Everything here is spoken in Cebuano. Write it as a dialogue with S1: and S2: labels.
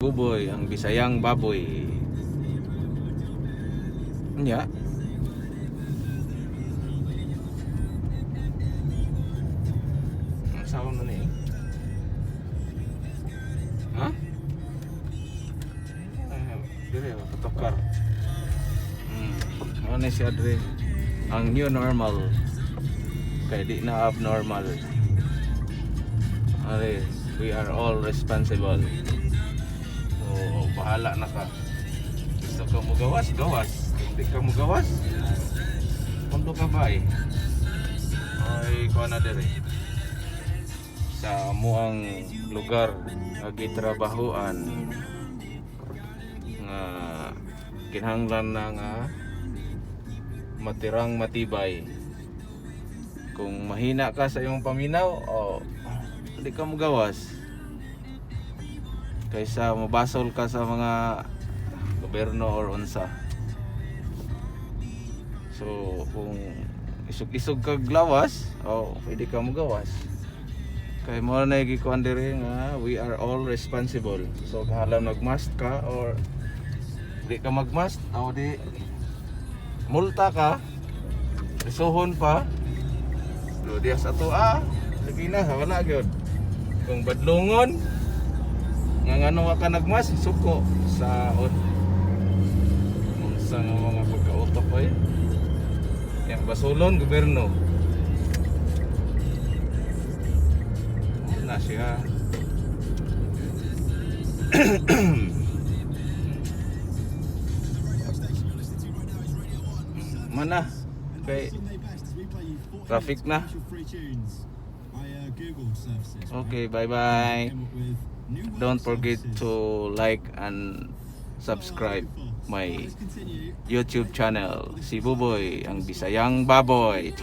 S1: Buboy, ang Bisayang baboy. Nya. Ang sawa na ni. Ha? Ah, dire patokar. Ano ni siya dire? Ang new normal. Kay di na abnormal. Are, we are all responsible. So, bahala na ka. Gusto ka mo gawas, gawas. Hindi ka mo gawas, pundo ka ba eh. Ay, kuha na dire. Sa muang lugar nga gitrabahoan nga kinahanglan na nga matirang matibay. Kung mahina ka sa imong paminaw, o hindi ka mogawas. Kaysa mabasol ka sa mga gobyerno or unsa. So, kung isog-isog kag lawas, oh, pwede ka mogawas. Kay mo na gikuan diri nga we are all responsible. So, kahalam nagmask ka or di ka magmask, o di multa ka, risuhon pa. So, diya sa ato ah, Pilipinas, wala gyud. Kung badlongon, nga ngano wa ka nagmask, suko sa on. Unsa nga mga pagkautok oy. Yang basulon gobyerno. Na siya. Mana kay traffic na. Okay, bye-bye. Don't forget to like and subscribe my YouTube channel. Si Buboy, ang Bisayang Baboy.